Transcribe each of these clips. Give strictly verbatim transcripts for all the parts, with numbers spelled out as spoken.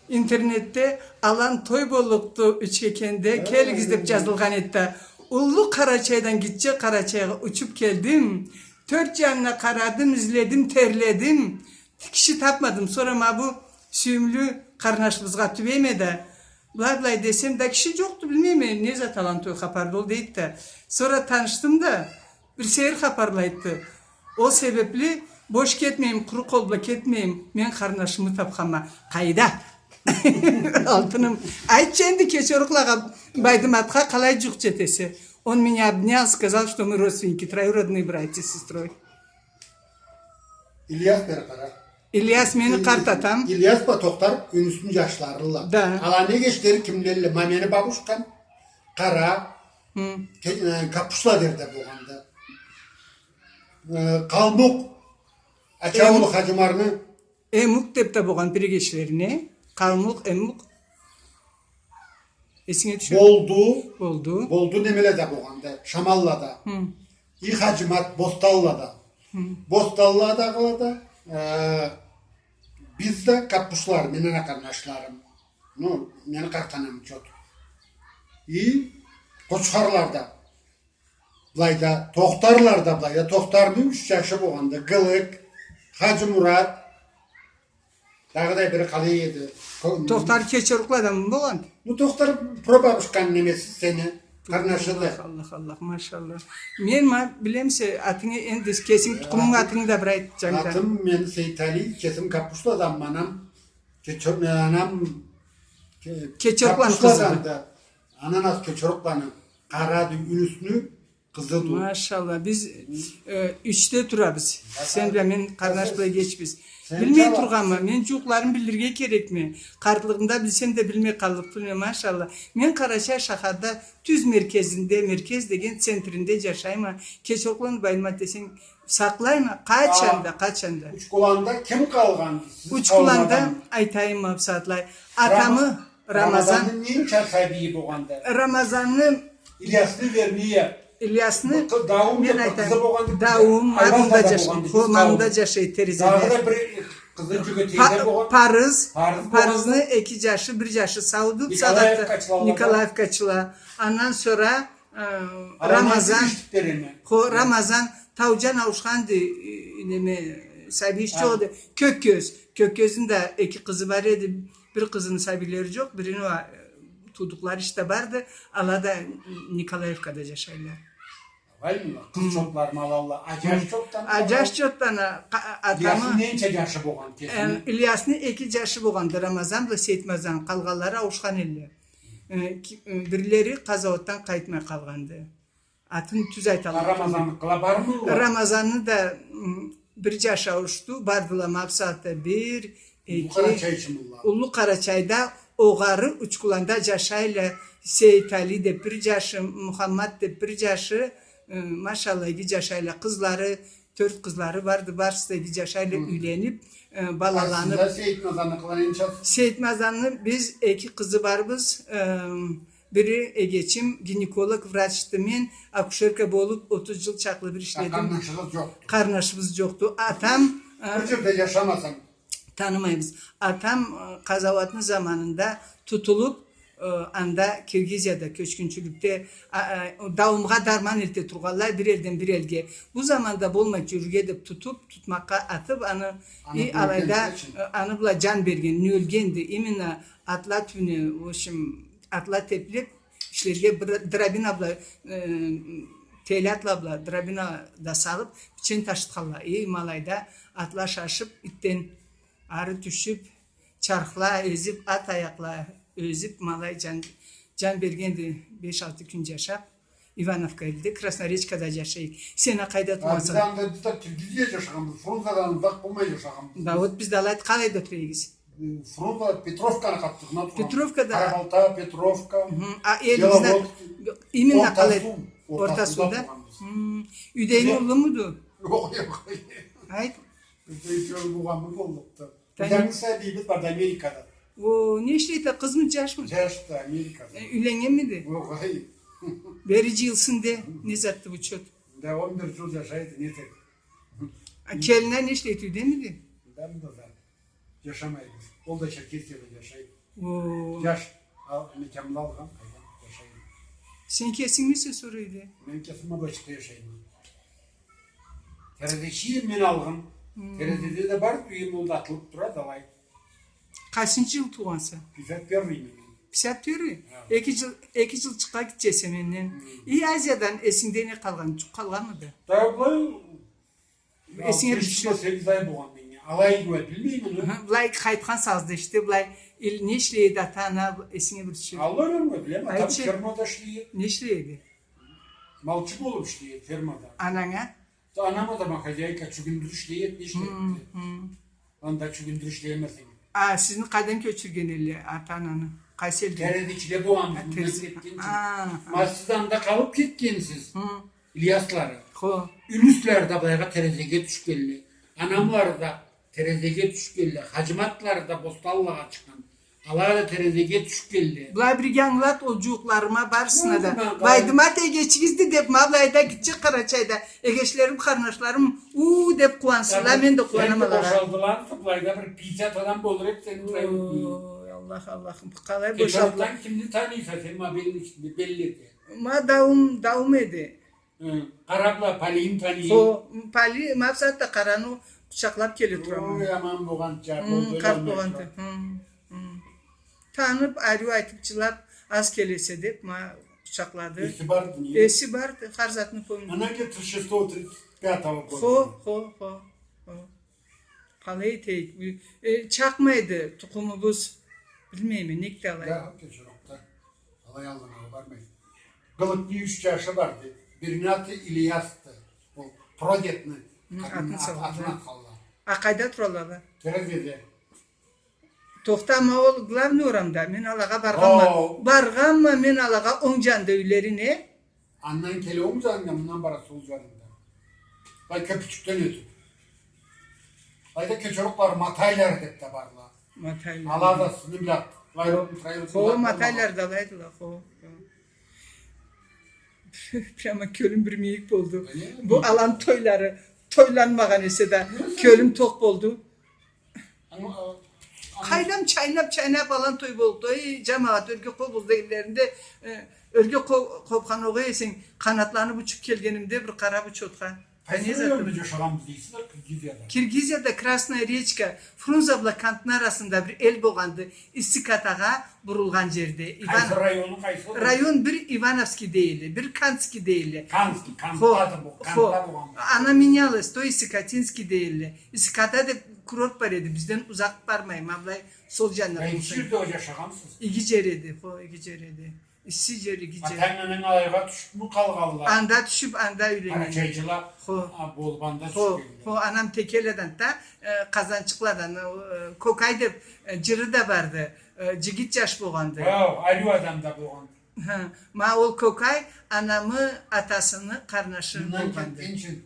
Интернетде «Алан той боллукъду Учкекенде, келигиз» деп джазылгъан эди да. Уллу Къарачайдан гитче Къарачайгъа учуп келдим. Тёрт джанына къарадым, изледим, терледим. Киши тапмадым. Сора ма бу сюйюмлю къарнашыбызгъа тюбейме да. Былай-былай десем да, киши джокъду, билмейме, не зат Алан той хапарды ол, дейди да. Сора танышдым да, бир сейир хапарла айтды. Ол себепли бош кетмейим, къуру къол бла кетмейим, мен къарнашымы тапханма. Къайда? Алтыным. Айтчы энди Кечерукълагъа, Байдыматха къалай джукъ джетесе? Он меня обнял, сказал, что мы родственники, троюродные братья с сестрой. Ильяс, бери къара. Ильяс мени къарт атам. Ильяс бла Тохтар Юнюсню джашларыла. Да. Аланы эгечлери кимлелле? Ма мени бабушкам, къара, хы, ке-, э, Капушла дерди болгъанда. Э, Къалмукъ, Ачаулу Хаджумарны. Эмукъ деп да болгъан бир эгечлерине. Къалмукъ, Эмукъ. Эсинге тюшюр. Болду. Болду. Болду, немеле да болгъанда, Шамалла да. Хы. И Хаджимат, Босталла да. Хы. Босталла да къалады. Э, биз да Капушлар, мени ана къарнашларым. Ну, мени къарт анам чот. И Къочхарлар да. Былайда, Тохтарлар да былайда. Тохтарны юч джашы болгъанда, Гылык, Хаджимурат, дагъыда бири къалай эди. Тохтар Кечерукъладанмы болгъан? Бу Тохтар прабабушканы немеси, сени къарнашыды. Аллах, Аллах, Аллах, машаллах. Мен ма билемсе, атынгы энди, кесинг, тукъумунг, атынгы да бир айт, джангыдан. Атым мени Сейтали, кесим Капушладанма, анам Кечер-, анам Ке-, Кечерукъланы къызы. Капушладанды. Ананас Кечерукъланы къарады, Юнюсню къызыды. Машалла, биз, э, ючде турабыз. Сен бла мен къарнаш бла эгечбиз. Билмей тургъанма, мен джууукъларым билирге керекме. Къартлыгъымда билсем да билмей къаллыкъ тюлме, машалла. Мен Къарачай шахарда тюз меркезинде, меркез деген центринде джашайма. Кечерукъланы Байдымат десенг, сакълайма, къачан да, къачан да. Учкуланда ким къалгъан? Учкуланда айтайым ма бусагъатлай. Атамы Рамазан. Рамазанны ненча сабийи болгъанды? Рамазанны... Ильясны, вернее. Ильясны... Даум, мен айтайым. Даум, ма мында джашай, терезеде. Дагъыда бир къызы джюгю тейзе болгъан. Парыз. Парыз болгъан. Парызны эки джашы, бир джашы сауду бусагъатда. Николаевкачыла. Николаевкачыла. Андан сора Э, Рамазан, хо, Рамазан, Тауджан ауушханды, э, неме, сабий иш джокъ эди. Кёккёз, Кёккёзню да эки къызы бар эди. Бир къызыны сабийлери джокъ, бирини уа, э, туудукълары ишде барды. Ала да Николаевкада джашайла. Къыз чотлармы алалла? А джаш чотдан, а джаш чотдан, а, къа-, атамы. Ильясны ненча джашы болгъан кесини? Э, Ильясны эки джашы болгъанды, Рамазан бла Сейтмазан, къалгъанлары ауушхан элле. Э, ки-, э, бирлери къазауатдан къайтмай къалгъанды. Атын тюз айталла. А Рамазанныкъыла бармыла? Рамазанны да, м, бир джашы ауушду, бардыла ма бусагъатда бир, эки. Уллу Къарачайчымыла? Уллу Къарачайда, огъары Учкуланда джашайла, Сейтали деп бир джашы, Мухаммат деп бир джашы, э, машалла, иги джашайла, къызлары, тёрт къызлары барды, барысы да иги джашайла, юйленип, э, балаланып. А сизде Сейтмазанныкъыла ненча? Сейтмазанны биз эки къызы барбыз, э, бири эгечим, гинеколог врачды, мен акушерка болуп отуз джыл чакълы бир ишледим. А къарнашыгъыз джокъду? Къарнашыбыз джокъду. Атам, э, бир джерде джашамасанг? Танымайбыз. Атам, э, къазауатны заманында тутулуп, э, анда Киргизияда кёчгюнчюлюкде, а, а, даумгъа дарман элте тургъанлай бир элден бир элге. Бу заманда болмай джюрюрге деп тутуп, тутмакъгъа атып, аны, и алайда, э, аны бла джан берген, ёлгенди. Именно атла тюбюне, в общем, атла теплеп, ишлерге бир дробина бла, э, телятла бла дробина да салып, бичен ташытханла. И ма алайда атла шашып, итден ары тюшюп, чархла эзип, ат аякъла эзип, ма алай джан, джан бергенди, беш-алты кюн джашап, Ивановка элде, Красноречкада джашайыкъ. Сен а къайда тураса? А, биз анда, биз да Киргизия джашагъанбыз, Фрунзадан узакъ болмай джашагъанбыз. Да, вот биз да алайда къалайда тура эдигиз? Э, Фрунзе, Петровканы къатыгъына тургъан. Петровкада. Къарабалта, Петровка. Хы, а, элигизде именно къалай? Орта суу. Орта суу да. Юйдегинг уллумуду? Джокъ, джокъ. Айт. Юйдегинг уллумуду? Бир джангы сабийибиз барды Америкада. О, не ишлейди? Къызмы, джашмы? Джашды, Америкада. Э, юйленнгенмиди? Огъай. Бери джыйылсын де, не затды бу чот? Да, он бир джыл джашайды, не этеди? А келин а не ишлейди, юйдемиди? Да, мында да. Джашамайды. Ол да Черкесияда джашай. О. Джаш, ал, мекямла алгъан, къайда джашай. Сен кесинг несе сора эди? Мен кесим Маблайчыкъда джашайма. Терезечи эдим мен алгъын. Хы. Терезеде да бар, тюйюм, ол да атылыб турады алай. Къайсынчы джыл туугъанса? Пятьдесят первый мен. Пятьдесят первый? Хы. Эки джыл, эки джылчыкъгъа гитчесе менден. Хы. И Азиядан эсингде не къалгъан? Джукъ къалгъанмыды? Да, былай, эсинге бир джюз джыйырма сегиз ай болгъан меннге. Алай эди, билмейме, ну. Хы, былай къайтхан сагъызда ишде, былай, ил-, не ишлей эди ата-ана, эсинге бир джюз джыйырма? Алай эди, билеме, айтчы. Атам фермада ишлей эди. Не ишлей эди? Малчы болуб ишлей эди фермада. Ананга? Да, анам да домохозяйка, чюгюндюр ишлей эди, не ишлей эди. Хы, хы. Анда чюгюндюр ишлемесенг. А, сизни къайдан кёчюрген эдиле, ата-ананы? Къайсы элден? Терезечиле болгъанбыз, а, мындан Терезеде кетгинчи. А, а. Ма сиз анда къалыб кетгенсиз. Хы. Ильяслары. Хо. Юнюслары да былайгъа Терезеге тюшгенле. Анамлары да Терезеге тюшгенле. Хаджиматлары да Бостанлагъа чыкъгъан. Ала да Терезеге тюшгенле. Былай бирге ангылат ол джууукъларыма барысына да. Байдымат эгечигизди деб, ма былайда гитче Къарачайда эгечлерим, къарнашларым уу деб къууансынла, мен да къууанама алагъа. Бошалдыла, былайда бир пятьдесят адам болур эди сени. Ой, Аллах, Аллахым, къалай бошалдыла? Кече кимни таныйса сен, ма белли, белли эди. Ма дауум, дауум эди. Хы, къара бла Палийни таныйма. Хо, Пали, ма бусагъатда къараны къучакълаб келе турама. Ой, аман болгъанды, къарт болгъанды. Хы, хы. Таныб, ариу айтыб, джылаб, аз келесе деб, ма къучакълады. Эси барды, не? Эси барды, хар затны помнит. Она где-то тридцать шестого, тридцать пятого года. Хо, хо, хо, хо. Къалай этейик? Э, чакъмайды тукъумубуз. Билмейме, нек да алай. Я, кечирокъда. Алай аллына бармай. Къылыкъны юч джашы барды. Бирини аты Ильясды. Ол прадедни атын салгъанла. А къайда туралла? Терезеде. Тохта, ма ол главный орамда. Мен алагъа баргъанма. О. Баргъанма мен алагъа, онг джанында юйлери, не? Андан келе онг джанынга, мындан бара сол джанында. Былай кёпюрчюкден ётюб. Былайда кечирокъ бар, Матайлары деб да барла. Матайлары. Ала да сизни бла, былай, хо, Матайлары да алайдыла, хо, хо. Прямо кёлюм бир мийик болду. Бу аланы тойлары, тойланмагъан эсе да, кёлюм токъ болду. Къайдам, чайнаб, чайнаб, алан той болду. Эй, джамагъат, ёрге къобуз дегенлеринде, э, ёрге къо-, къобхан огъай эсенг, къанатланыб учуб келгенимде бир къараб учотха. Къайсы районда джашагъанбыз дейсиз, Киргизияда? Киргизияда Красная Речка, Фрунзе бла Кантны арасында бир эл болгъанды. Исси Катагъа бурулгъан джерде. Къайсы району, къайсы? Район бир Ивановский дейле, бир Кантский дейле. Кантский, Кантда бу, Кантда болгъан. Она менялась, то Исси Катинский дейле. Исси Ката деб курорт бар эди, бизден узакъ бармай, ма былай сол джанына болсанг. Иги джер эди, хо, иги джер эди. Исси джер, иги джер. Атанг-ананг алайгъа тюшюбмю къалгъанла? Анда тюшюб, анда юйленген. Къарачайчыла, хо, а, болуб анда тюшгенле. Хо, анам Текеладан да, э, Къазанчыкъладан, э, Кокай деб, э, джыры да барды, э, джигит джаш болгъанды. Хо, ариу адам да болгъанды. Хы, ма ол Кокай анамы атасыны къарнашы болгъанды. Мындан кетгинчи,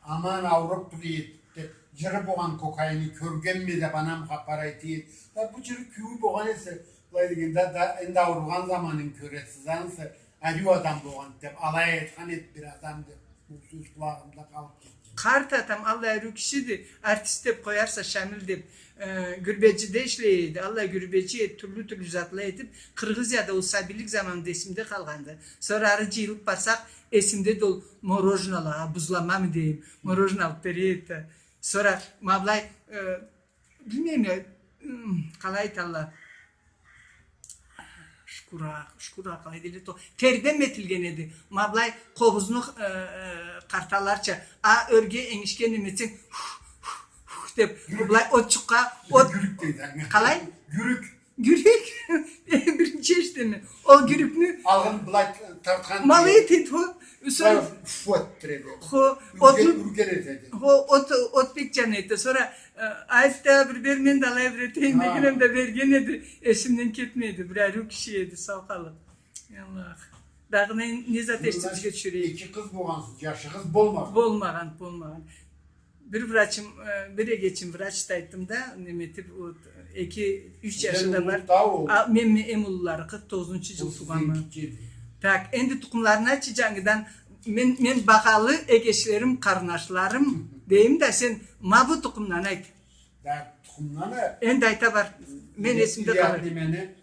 аман ауруб тура эди деб, джыры болгъан Кокайны кёргенме деб, анам хапар айта эди. Да бу джыры кюйюу болгъан эсе, былай дегенде, да, энди ауругъан заманын кёресиз, ансы, ариу адам болгъанды деб, алай айтхан эди бир адам деб, бу сёз къулагъымда къалыб кетген. Къарт атам аллай ариу кишиди, артист деб къоярса, Шамил деб, э, гюрбеджиде ишлей эди, аллай гюрбеджи эди, тюрлю-тюрлю затла этиб, Къыргъызияда ол сабийлик заманында эсимде къалгъанды. Сора ары джыйылыб барсакъ, эсимдеди ол мороженола, бузламамы дейим, морожено алыб бере эди. Сора ма былай, э, билмейме, м, къалай айталла, шкура, шкура къалай дейле, то, териден этилген эди. Ма былай къобузну, э, э, къарталарча, а ёрге энгишген неме этсенг, хух, хух, хух деб, былай отчукъгъа, от... Гюрюк дейди анга. Къалай? Гюрюк. Гюрюк. Биринчи эшитеме. Ол гюрюкню алгъын былай тартхан. Ма алай этеди, хо. Сора фу этдиреди. Хо, отну, хо, от, от бек джан эди. Сора, э, айт да, бир бер, мен да алай бир этейим дегенем да берген эди. Эсимден кетмейди. Бир ариу киши эди, сау къалыб. Аллах. Дагъыда не, не зат эшитиб бизге тюшюрейик? Эки къыз болгъансыз, джашыгъыз болмагъан. Болмагъан, болмагъан. Бир врачым, э, бир эгечим врач да айтдым да, неме этиб, вот, эки, юч джашы да бар. А, мен, мен эм уллулары, къыркъ тогъузунчу джыл туугъанма. Так, энди тукъумларын айтчы джангыдан, мен, мен багъалы эгечлерим, къарнашларым дейим да, сен ма бу тукъумдан айт. Да, Энди айта бар. Мен эсимде къалады.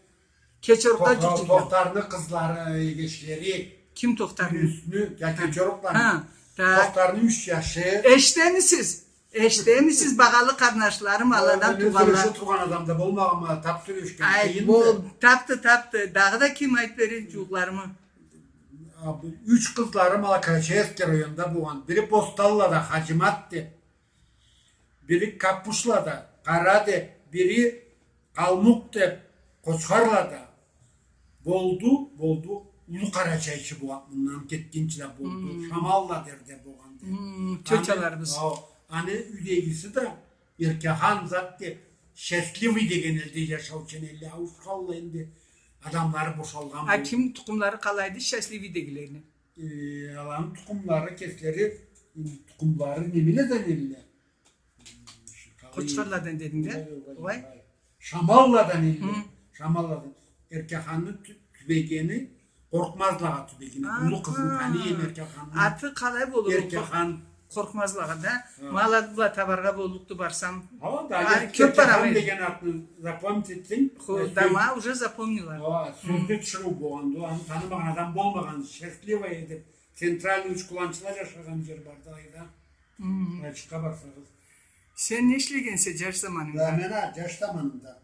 Кечерукъла джюрюйдю. Тохтарны къызлары, эгечлери. Ким Тохтарны? Юнюсну, я Кечерукъланы. Ха, да. Тохтарны юч джашы. Эшитемисиз? Эшитемисиз, багъалы къарнашларым, аладан туугъанла? Мен сёлеше тургъан адам да болмагъанма, тап сёлешген. Ай, къыйынды. Бол, тапды, тапды. Дагъыда ким, айтып берейим джууукъларымы. А, бу юч къызларым ала Карачаевский районда болгъан. Бири Бостанлада, Хаджимат деп. Бири Капушлада, Къара деп, бири Къалмукъ деп, Къочхарлада. Болду, болду. Уллу къарачайчы бу, мындан кетгинчи да болду. Хм. Шамалла дерде болгъанды. Хм, тётяларыбыз. Аны, о, аны юйдегиси да Эркехан зат деп, Счастливый деген элде джашаучан элле, ауушханла энди, адамлары бошалгъан. А ким, тукъумлары къалайды Счастливыйдегилени? Э, аланы тукъумлары, кеслери, тукъумлары немеледен элле? Къочхарладан дединг да? Уай, уай, уай. Шамалладан элле. Хы. Шамалладан. Эркеханны тю-, тюбегени, Къоркъмазлагъа тюбегени. Уллу къызын таныйма Эркеханны. Аты къалай болур? Эркехан. Къоркъмазлагъа да. Ха. Ма ала бла табаргъа боллукъду барсам. Ха, да, кёп барама. Эркехан деген атны запомнить этсенг. Хо, да, ма уже запомнила. Ха, сёзге тюшюрюу болгъанды. Аны танымагъан адам болмагъан. Счастливая деп, центральный Учкуланчыла джашагъан джер барды, айда. Хм. Былайчыкъгъа барсагъыз. Сен не ишлегенсе джаш заманынгда? Да, мен а, джаш заманымда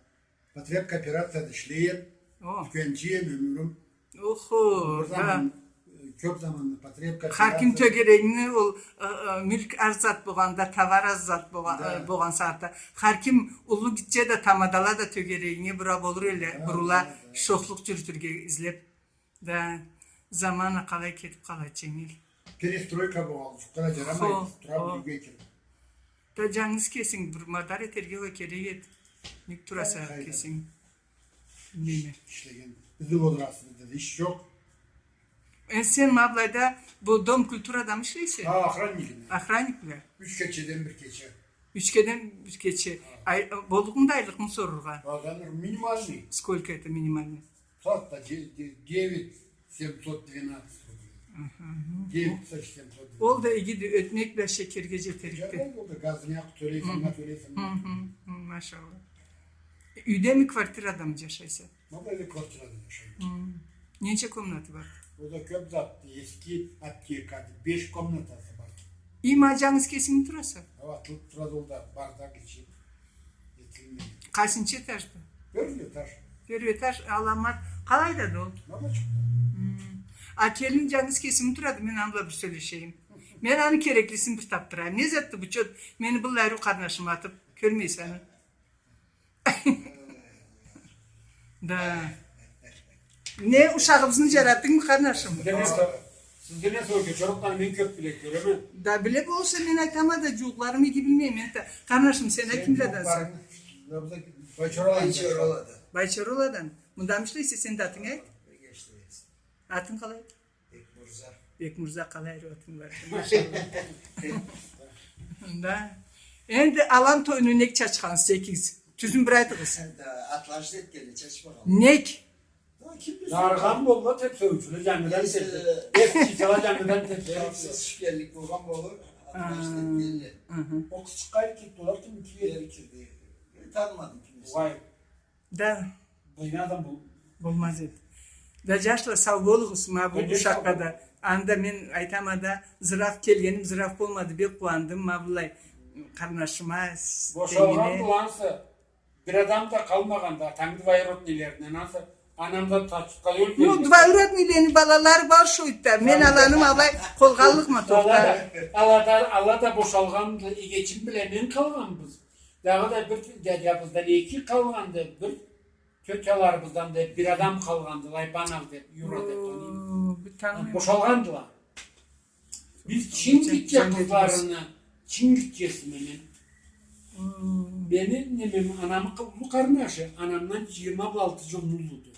потребкооперацияда ишлей эдим. О. Тюкенчи эдим ёмюрюм. Охо, да. Бир заман, э, кёп заманны потребкооперация. Хар ким тёгерегинги ол, э, э, мюлк аз зат болгъанда, товар аз зат болгъа-, э, болгъан сагъатда. Хар ким уллу гитче да тамадала да тёгерегинге бура болур элле, бурула, да, да, шохлукъ джюрютюрге излеп. Да, заман а къалай кетип къалады, дженгил. Перестройка болгъанлай, джукъгъа да джарамайды, тураб юйге кириб. Да джангыз кесинг бир мадар этерге уа керек эди. Нек тураса кесинг? Неме? Ишлеген. Бизни возрастыбызда да иш джокъ. Э, сен ма былайда бу дом культурадамы ишлейсе? Ха, охранникме. Охранникме? Юч кечеден бир кече. Юч кечеден бир кече. Ха. Ай, боллукъмуду айлыкъны сорургъа? Ха, да, минимальный. Сколько это минимальный? Сагъатда де-, де-, девять семьсот двенадцать рублей. Мгм. Девять тысяч семьсот двенадцать. Ол да игиди, ётмек бла шекерге джетерикди. Джа, ол да газынга тёлейсе, анга тёлейсе. Мгм, мгм, машалла. Юйдеми, квартирадамы джашайса? Ма былай квартирада джашайма. Мгм. Ненча комнаты бар? Ол да кёп затды, эски аптекады, беш комнатасы бар. И ма джангыз кесингми тураса? Ха, атылыб турады ол да, бардагъы ичи. Этилмеген. Къайсынчы этажды? Первый этаж. Первый этаж, аламат. Къалайда ол? Мамачыкъда. Хм. А келин джангыз кесими турады, мен аны бла бир сёлешейим. Мен аны кереклисин бир табдырайым. Не затды бу чот? Мени быллай ариу къарнашым атыб, кёрмейсе аны. Да. Не, ушагъыбызны джаратдынгмы, къарнашым? Сизде не со-, сизде не соргъа, Кечерукъланы мен кёб биле кёреме. Да, биле болса, мен айтама да, джууукъларым иги билмейме. Къарнашым, сен кимледенсе? Байчораладан. Байчораладан. Мындамы ишлейсе, сен да атынгы айт. Атынг къалай? Бекмурза. Бекмурза, къалай ариу атынг бар, машалла. Да. Энди алан тойну нек чачхансыз экигиз? Тюзюн бир айтыгъыз. Да, атлажды этгенле чачмагъан. Нек? Даргъан болла, тепсеучюле джангыдан тепсе. Эски сала джангыдан тепсе. Белгисиз тюшгенлик болгъан болур, атлажды этгенле. Ол къызчыкъгъа кирди, олар ким, ким эди? Танымадым ким эсе. Уай. Да. Болмаз эди. Да, джашла, сау болугъуз, ма бу ушакъгъа да. Анда мен айтама да, зыраф келгеним зыраф болмады, бек къууандым, ма быллай къарнашыма, тенглеме. Бошалгъанды ансы, бир адам да къалмагъанды, атамы двоюродныйлеринден ансы, анам да тачыкъгъа ёлгенди. Ну, двоюродныйлени балалары бар шо юйде. Мен аланы ма былай къолгъа аллыкъма, тохта. Ала да, ала да бошалгъанды, эгечим бла мен къалгъанбыз. Дагъыда бир дядябыздан эки къалгъанды, бир тётяларыбыздан да бир адам къалгъанды, Лайбанов деп, Юра деп таныйма. О, бир таныйма. Бошалгъандыла. Биз Чингитче къызларыны, Чингитчесиме мен. Мени немеми, анамы къы-, уллу къарнашы, анамдан джыйырма алты джыл уллуду.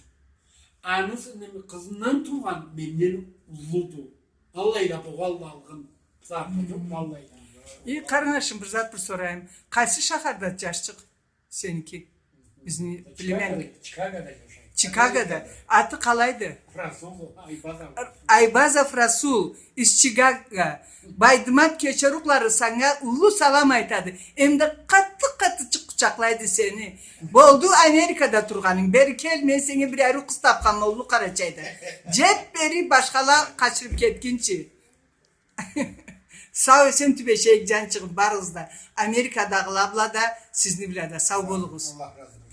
Аны с-, неме, къызындан туугъан менден уллуду. Аллайла болгъанла алгъын сагъатда джокъ, аллайла. Эй, къарнашым, бир зат бир сорайым. Къайсы шахарда джашчыкъ? Сеники. Бизни племянник. Чикагода джашайды. Чикагода. Аты къалайды? Расул, Айбазов. Айбазов Расул, из Чикаго. Байдымат Кечерукълары санга уллу салам айтады. Эмда къаты-къаты чыкъ-, къучакълайды сени. Болду Америкада тургъанынг. Бери кел, мен сеннге бир ариу къыз тапханма Уллу Къарачайда. Джет бери, башхала къачырыб кетгинчи. Сау-эсен тюбешейик, джанчыгъым, барыгъыз да. Америкадагъыла бла да, сизни бла да. Сау болугъуз. Аллах разы болсун.